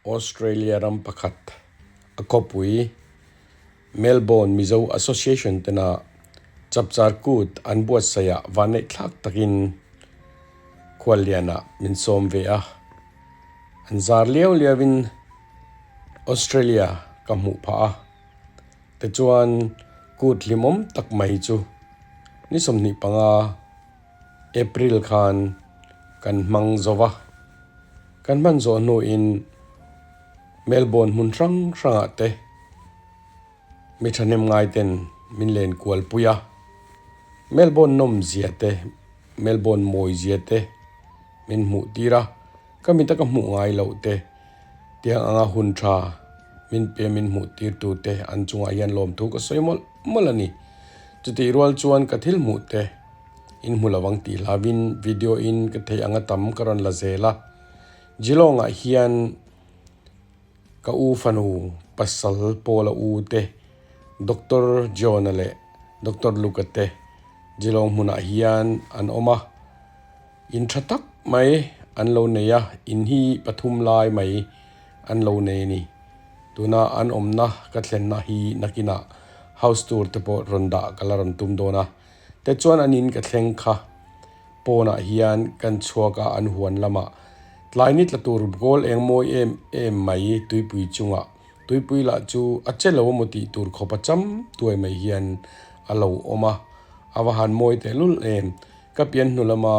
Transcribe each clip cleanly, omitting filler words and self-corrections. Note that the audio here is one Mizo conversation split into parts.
Australia ram pakhat a khawpui Melbourne Mizo Association tena Chapchar Kut an buatsaih ah vanneih thlak takin khuallian ah min sawm ve a. An zar liau liau in Australia ka hmuh phah a. Tichuan kut hlimawm tak mai chu ni 25 April khan kan hmang zo va. Kan hman zawh hnuin Melbourne hmun hrang hrangah te mi thahnem ngai ten min len kual pui a. Melbourne nawm zia te, Melbourne mawi zia te min hmuh tir a. Ka mita ka hmuh ngai loh te tiang anga hun tha min pe min hmuh tir tu te an chungah hian lawmthu ka sawi mawlh mawlh a ni. Chutih rual chuan ka thil hmuh te in hmu lovang tih hlauhin video in ka theih anga tam ka rawn la zel a. Geelong ah hian ka u fanu pasal Paula u te Doctor John-a leh Doctor Luke-a te Geelong hmunah hian an awm a, in tha tak mai an lo nei a, in hi pathum lai mai an lo nei a ni. Tuna an awmna ka thlenna hi nakinah house tour te pawh rawn dah ka la rawn tum dawn a, tichuan an in ka thleng kha. Pawnah hian kan chhuak a an huan lamah tlai ni tla tur goal eng mawi em em mai tuipui chungah tuipui lah chu a che lo emaw tih tur khawp a cham tuai mai hian a lo awm a, a va han mawi tehlul em. Ka pian hnu lama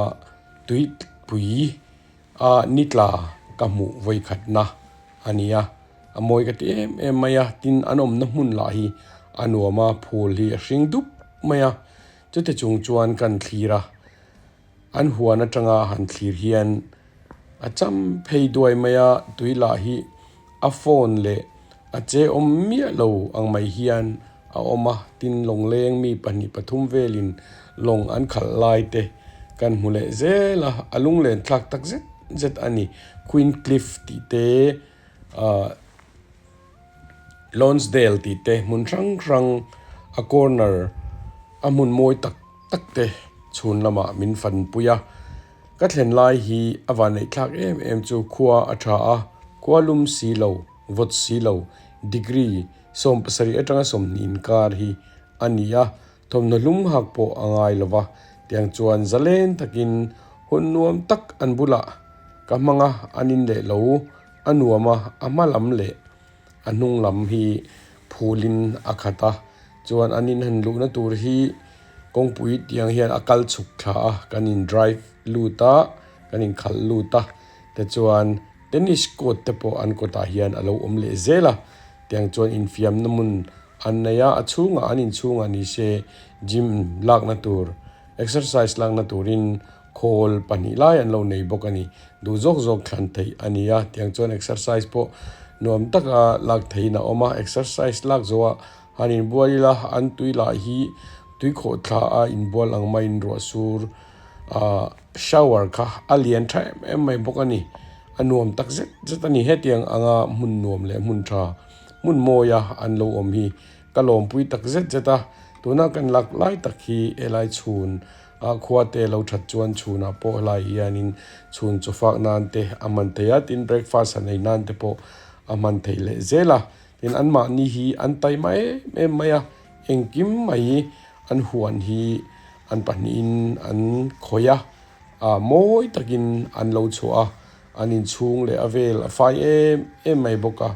tuipui a ni tla ka hmuh vawikhatna a ni a, a mawi ka ti em em mai a, tin an awmna hmun lah hi a nuam a, phul hi a hring dup mai a. Chute chung chuan kan thlir a, an huan atanga han thlir hian a cham phei duai mai a, tui lah hi a phone leh a che awm miah lo ang mai hian a awm a, tin lawngleng mi pahnih pathum velin lawng an khalh lai te kan hmu leh zel a, a lunglen thlak tak zet zet a ni. Queen Cliff tih te ahh. Lonsdale tih te hmun hrang hrang a corner a hmun mawi tak tak te chhun lamah min fanpui a ka thlen lai hi a vanneih thlak em em chu khua a tha a khua lum si lo vawt si lo degree 70 atanga 20 inkar hi a ni a thawmhnaw hlum hak pawh a ngai lo va tiang chuan zalen takin hun nuam tak an bulah ka hmang a an in leh lo a nuam a a hma lam leh a hnung lam hi phulin a khat a chuan an in han luhna tur hi kawngpui tiang hian a kal chhuk thla a kan in drive lut a kan in khalh lut a tichuan tennis court te pawh an kawtah hian a lo awm leh zel a tiang chuan infiamna hmun an nei a a chhungah an inchhungah ni se gym lakna tur exercise lakna turin Khawl pahnih lai an lo nei bawk a ni. Duh zawk zawk thlan theih a ni a, tiang chuan exercise pawh nuam taka lak theihin a awm a. Exercise lak zawhah han inbual ila, an tui lah hi tui khawh thla a inbual ang maiin ruah sur ah shower kha a lian tha em em mai bawk a ni. A nuam tak zet zet a ni. Hetiang anga hmun nuam leh hmun tha, hmun mawia an lo awm hi ka lawmpui tak zet zet a. Tuna kan lak lai tak hi helai chhun A khua te lo that chuan chhunah pawh helai hianin chhun chaw fak nan te a hman thei a, tin breakfast han ei nan te pawh a hman thei leh zel a, tin anmahni hi an taima em em mai a, engkim mai an huan hi an pahnihin an khawih a, ah mawi takin an lo chhuah a, an inchhung leh a vel a fai em em mai bawk a,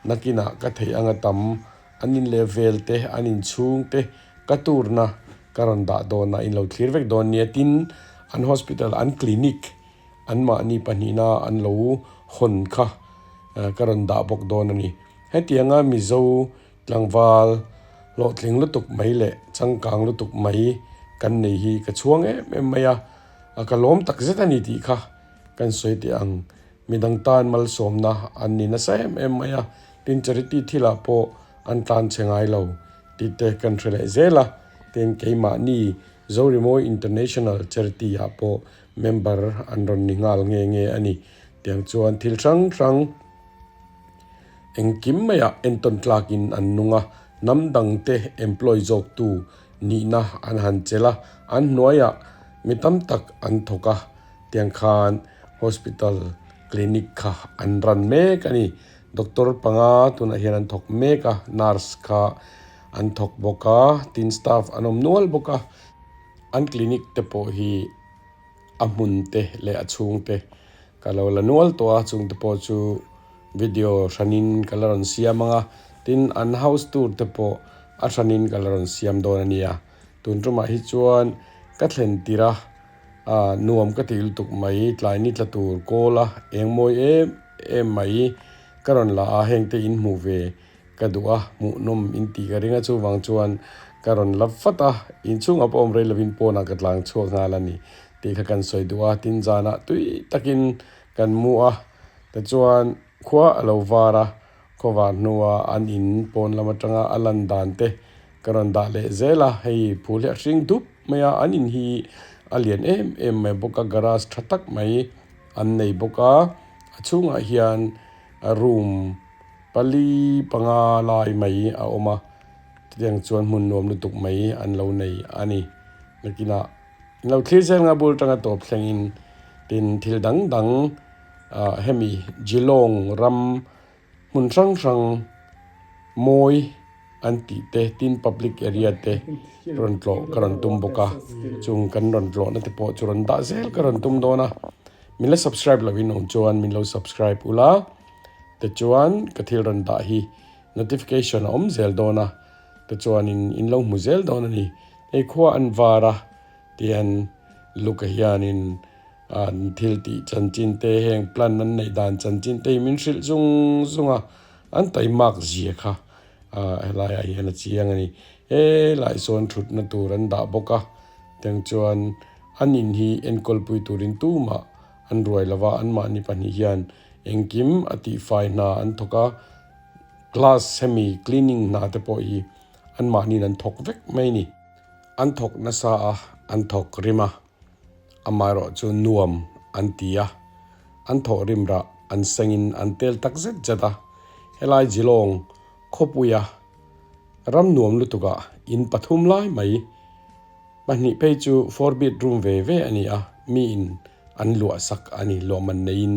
nakinah ka theih anga tam an in leh vel te an inchhung te ka turna ka rawn dah dawn a in lo thlir vek dawn nia tin an hospital an clinic an mahni pahnihna an lo hawn kha ka rawn dah bawk dawn a ni hetianga Mizo tlangval hlawhtling lutuk mai leh changkang lutuk mai kan nei hi ka chhuang em em mai a ka lawm tak zet a ni tih kha kan sawi teh ang midang tan malsawmna an ni nasa em em mai a tin charity thilah pawh an tlan chhe ngai lo. Tih te kan hre leh zel a, tin keimahni Zorimawi International Charity ah pawh member an rawn ni nghal nge nge a ni. Tiang chuan thil hrang hrang engkim maiah entawn tlakin an nung a, hnam dangte employ zawktu nihna an han chelh a, an hnuaiah mi tam tak an thawk a, tiang khan hospital clinic kha an ran mek a ni. Doctor panga tunah hian an thawk mek a, nurse kha an thawk bawk a, tin staff an awm nual bawk a. An clinic te pawh hi a hmun te leh a chhung te ka lo la nual tawh a, chung te pawh chu video hranin ka la rawn siam ang a, tin an house tour te pawh a hranin ka la rawn siam dawn a nia. Tun tumah hi chuan ka thlen tirh a. A nuam ka ti lutuk mai, tlai ni tla tur kawl a eng mawi em em mai ka rawn la a, heng te in hmuh ve ka duh a, hmuhnawm in tih ka ring a, chuvang chuan ka rawn la vat a, inchhungah pawh awm rei lovin pawnah ka tlang chhuak nghal a ni tih kha kan sawi duh a, tin zanah tui takin kan mu a, tichuan khua a lo var a, khawvar hnua an in pawn lam atanga a lan dan te Ka rawn dah leh zel a, hei phul hi a hring dup mai a, an in hi a lian em em mai bawk a, garage tha tak mai an nei bawk a, a chhungah hian room pali panga lai mai a awm a, chutiang chuan hmun nuam lutuk mai an lo nei a ni. Nakinah in lo thlir zel nga bul tanga tawp thlengin tin thil dang dang ah hemi Geelong ram Hmun hrang hrang mawi an tih te tin public area te rawn tlawh ka rawn tum bawk a chung kan rawn tlawhna te pawh chu rawn dah zel ka rawn tum dawn a min la subscribe loh in awm chuan min lo subscribe ula tichuan ka thil rawn dah hi notification a awm zel dawn a tichuanin in lo hmu zel dawn a ni hei khua an var a tian luka hianin. An thil tih chanchin te heng plan an neih dan chanchin te hi min hrilh zung zung a, an taimak zia kha ah helai ah hian a chiang a ni. Helai sawn thutna tur an dah bawk a, tiang chuan an in hi enkawl pui turin tumah an ruai lo va, anmahni pahnih hian engkim a tihfai hna an thawk a, glass hemi cleaning hna te pawh hi anmahniin an thawk vek mai a ni. An thawk nasa a, an thawk rim a. Amaherawh chu nuam an ti a, an thawh rim rah an sengin an tel tak zet zet a. Helai Geelong khawpuia ram nuam lutukah in pathum lai mai pahnih phei chu four bedroom ve ve a ni a, miin an luah sak a ni luahman neiin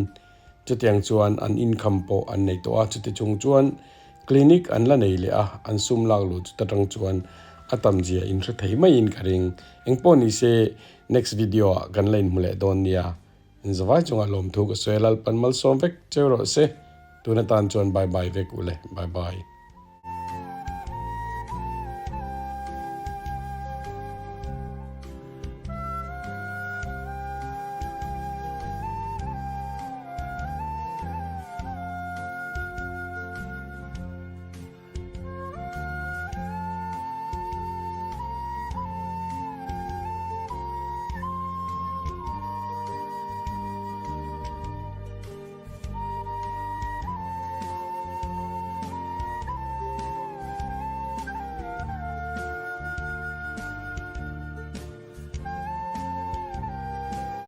chutiang chuan an income pawh an nei tawh a, chuti chung chuan Clinic an la nei leh a, an sum lak luh chuta tang chuan a tam zia in hre thei maiin ka ring. Engpawh ni se next video ah kan la inhmu leh dawn nia. Inzavai chungah lawmthu ka sawi a, Lalpan malsawm vek cheu rawh se. Tun atan chuan bye bye vek ule. Bye bye.